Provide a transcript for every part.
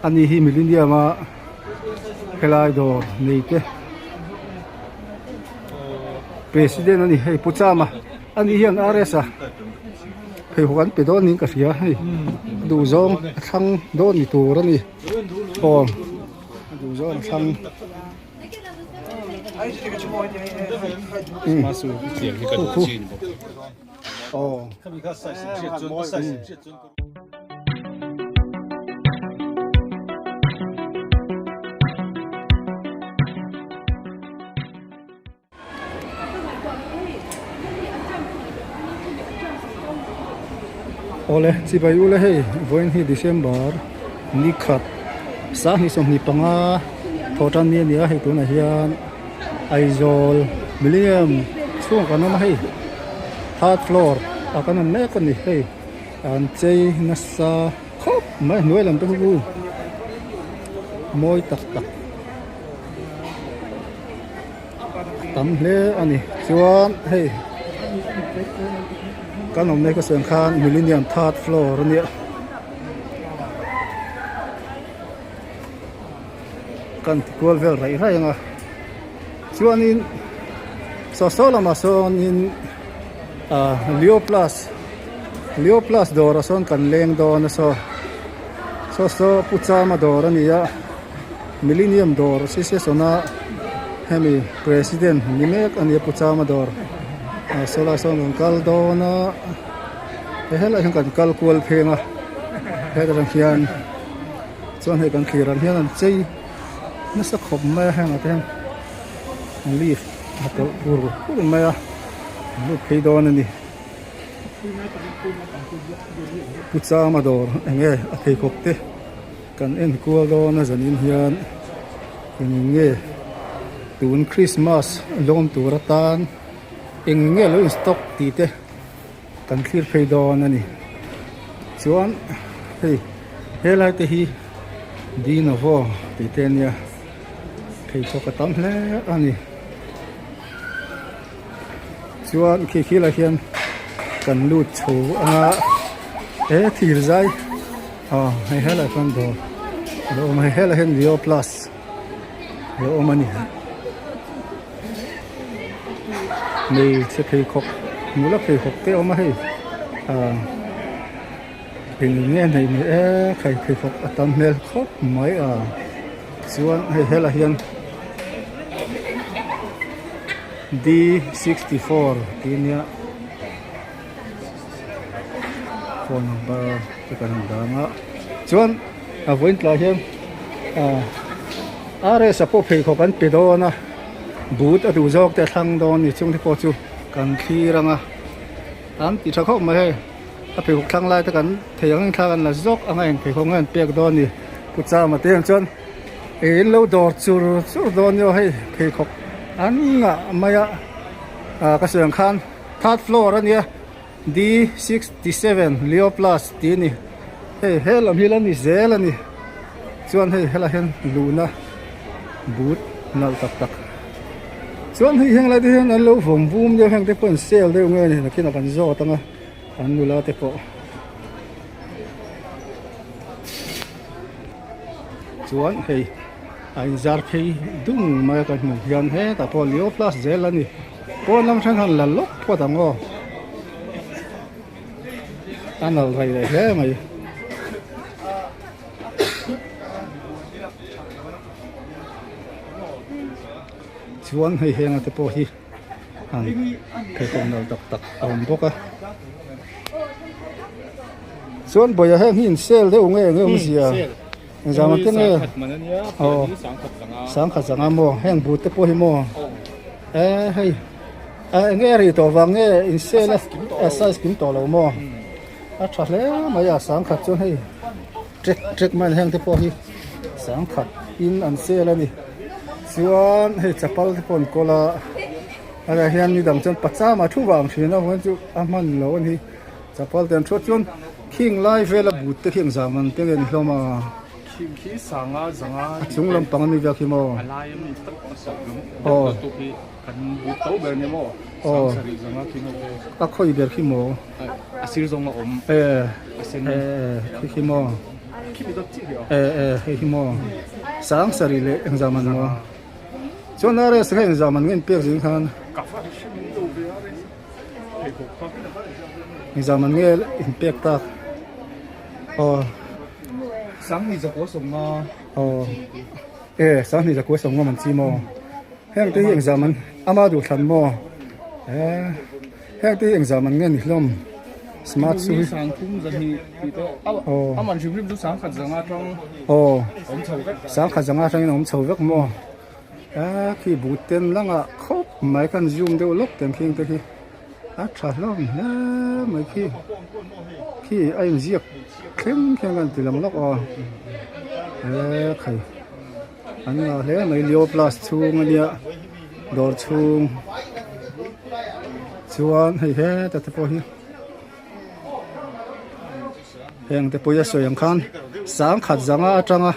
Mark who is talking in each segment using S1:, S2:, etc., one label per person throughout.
S1: Ani hi Millennium a helai dawr nei te President a ni hei Pu Chama ani hian RS a pheikhawk an pe dawn niin ka hria hei duh zawng a thlang dawn ni tur a ni aw a duh zawng a thlang. Awle chibai ule hei vawiin hi December ni khat sanghnih 25 thawh tan ni a ni a hei tunah hian Aizawl Millennium chhungah kan awm a hei third floor ah kan awm mek a ni hei an chei nasa khawp mai a hnuai lam te chu mawi tak tak. Tam hle a ni chuan hei kan awm mek a sawi ang khan millennium third floor a nia kan ti kual vel raih raih ang a chuanin saw saw lamah sawnin ah leo plus leo plus dawrah sawn kan leng dawn a saw saw saw pu chama dawr a ni a. Millennium dawr association a hemi president ni mek a nia Pu Chama dawr ah saw lai sawn kan kal dawn a he helai hian kan kal kual pheng a hetah atang hian chuan hei kan thlir ang hian an chei nasa khawp mai a hengah te hian leaf a tawlh pur pur mai a an lut phei dawn a ni Pu Chama dawr eng nge a pheikhawk te. Kan en kual dawn a zanin hian eng nge tun Christmas lawm tur atan eng nge lo in stock tih te kan thlir phei dawn a ni chuan hei helai te hi Dinovo tih te ania pheikhawk a tam hle a ni chuan khi khi lah hian kan lut chho anga he thir zai. Aw hei helai chuan dawr a lo awm a hei helai hian leo plus a lo awm a ni hmeichhe pheikhawk nula pheikhawk te a awm a hei ah eng nge nei ni e khai pheikhawk a tam hmel khawp mai a chuan hei helai hian D 64 tih a nia. Phone number te kan han dang a chuan a vawiin tlai hian ah RS a pawh pheikhawk an pe dawn a boot a duh zawk te a thlang dawn a ni chung te pawh chu kan thlir ang a an ti tha khawp mai hei a pheikhawk thlang lai te kan thei ang thla kan la zawk ang a eng pheikhawk nge an pek dawn a ni pu chama te ang chuan ih in lo dawr chur chur dawn a ni aw hei pheikhawk an ngah mai a ah ka sawi ang khan. Third floor a nia D 67 Leo plus tih a ni hei he lam hi la ni zel a ni chuan hei helaiah hian luhna but nalh tak tak chuan hei heng lai te hian an lo vawm vum deuh heng te pawh an sale deuh nge ni nakin ah kan zawt ang a an nula te pawh chuan hei a inzar phei dung mai a kan hmuh hian hetah pawh Leo plus zel a ni. Pawn lam hrang han la lawk phawt ang aw a nalh rei leh hle mai. Chuan hei henga te pawh hi an pheikhawk nalh tak tak a awm bawk a. Chuan bawih ah heng hi in sale deuh nge eng nge awmzia engzah ang te nge aw sangkhat zanga maw heng but te pawh hi maw e hei a eng nge rih tawh vang nge in sale a size kim tawh lo maw a tha hle mai a sangkhat chuan hei trek trek mai heng te pawh hi sangkhat in an sale a ni chuan hei chapal te pawh an kawl a ah hian mi dang chuan pachama thu vang thin a chuan chu a hman lo a ni. Chapal te an thuat chuan khing lai vela but te khi ang zam ang te nge ni hlawm a.
S2: Khing khi sanga zanga
S1: A chung lampang a mi vel khi maw?
S2: A lai a mi tak a sawh lam deuh deuh khi kan but to ber nia maw?
S1: Aw.
S2: Sang sarih zanga khi maw?
S1: A khawi ber khi maw?
S2: A sir zawng a awm.
S1: E
S2: A sen.
S1: E khi khi maw? E e hei hi maw sang sarih leh engzah man maw chuan RS kha engzah man nge in pek zing khan engzah man nge in pek tak aw aw e sanghnih zakua sawmnga man chi maw heng te hi engzah man ama duhthlan maw e Heng te hi engzah man nge ni hlawm smart chu hi aw sangkhat zanga atangin a awm chho vek maw a khi but ten langah khawp mai khan zoom deuh lawk ten khing te khi a tha hlawm hle mai khi khi a inziak thleng thleng a ti lang lawk aw e khai an ngah hle mai leo plus chhung ania dawr chhung chuan hei heta te pawh hi heng te pawh hi a sawi ang khan sangkhat zanga atanga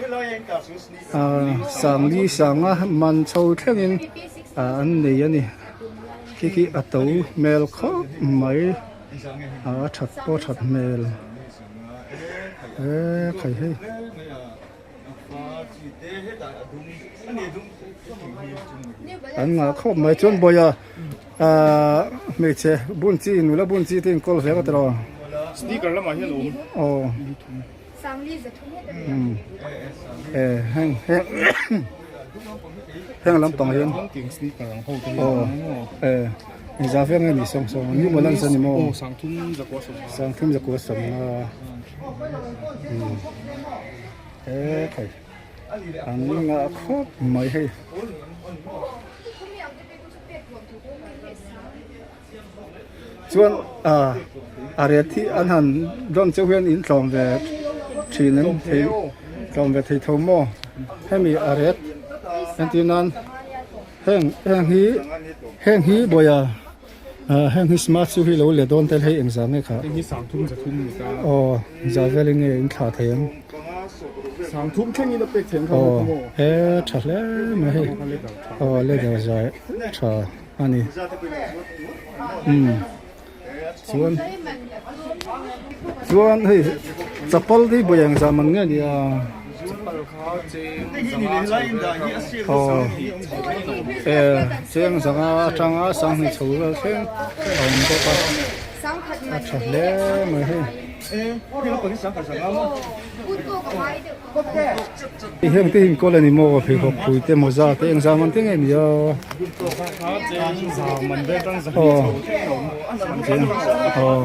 S1: ah sangli sanga man chho thlengin ah an nei a ni khi khi a to hmel khawp mai ah a that pawh a that hmel e khai hei. An ngah khawp mai chuan bawiha ahh hmeichhe bun chi nula bun chi te inkawl hle ka ti lo
S2: speaker lamah hian awm
S1: aw umm e heng heng heng lampang hian aw e engzah vel nge ni sawng sawng new balance a ni maw sangthum zakua sawmna. He thei an ngah khawp mai hei. Chuan ah a ret hi an han dawn cheu hian in tlawm ve thin em thei tlawm ve thei tho maw hemi a ret entir nan heng heng hi heng hi bawiha. Ah heng hi smart chu hi lo let dawn tel hei engzah nge kha?
S2: Heng hi sangthum zathum ni ta.
S1: Aw zah velin nge in thlah thei ang?
S2: Sangthum thlengin a pek thei ang kha
S1: maw? Aw he tha hle mai hei. Aw leather zai tha a ni. Umm chuan chuan hei chapal hi vawi engzah man nge nia?
S2: Chapal kha cheng zanga chho vel kha.
S1: Aw e cheng zanga atanga sanghnih chho vel thleng a awm bawk a a tha hle mai hei. Heng te hi inkawl a ni maw pheikhawk pui te mawza te engzah man te nge ni a aw aw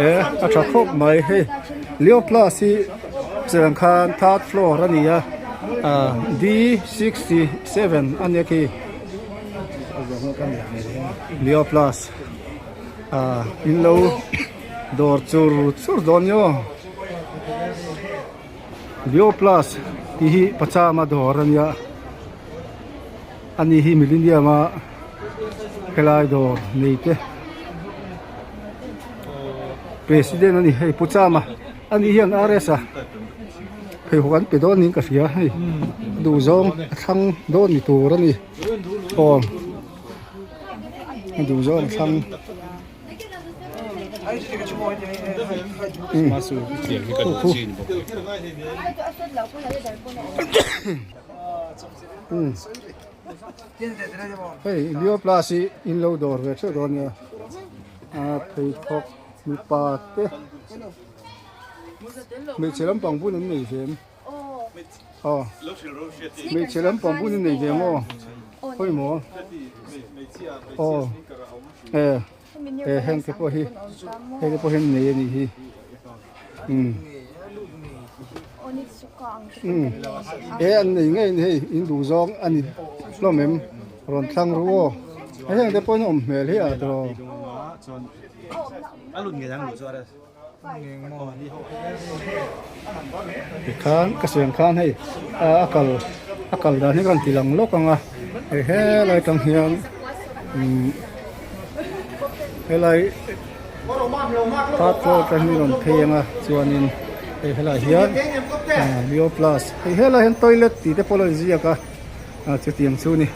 S1: e a tha khawp mai hei Leo plus hi cheng khan third floor a ni a ah D 67 a nia khi Leo plus ah in lo dawr chur chur dawn ni aw Leo plus tih hi pachama dawr a nia ani hi millennium a helai dawr nei te. President a ni hei Pu Chama ani hian RS a pheikhawk an pe dawn niin ka hria hei duh zawng a thlang dawn ni tur a ni aw a duh zawng a thlang umm hei Leo plus hi in lo dawr ve theuh dawn nia. A pheikhawk mipa te hmeichhe lampang bun an nei ve em aw hmeichhe lampang bun an nei ve maw khawi maw aw e e heng te pawh hi heng te pawh hi an nei a nih hi umm umm e an nei ngei a ni hei in duh zawng a ni hlawm em. Rawn thlang ru aw. Hei heng te pawhin awm hmel hi a tawh. Tikhan ka siam khan hei a kal a kal dan hi ka rawn ti lang lawk ang a hei helai tang hian umm helai third floor atang hian rawn phei ang a chuanin hei helai hian ah leo plus hei helai hian toilet tih te pawh a lo inziak a ah chutiang chu a ni.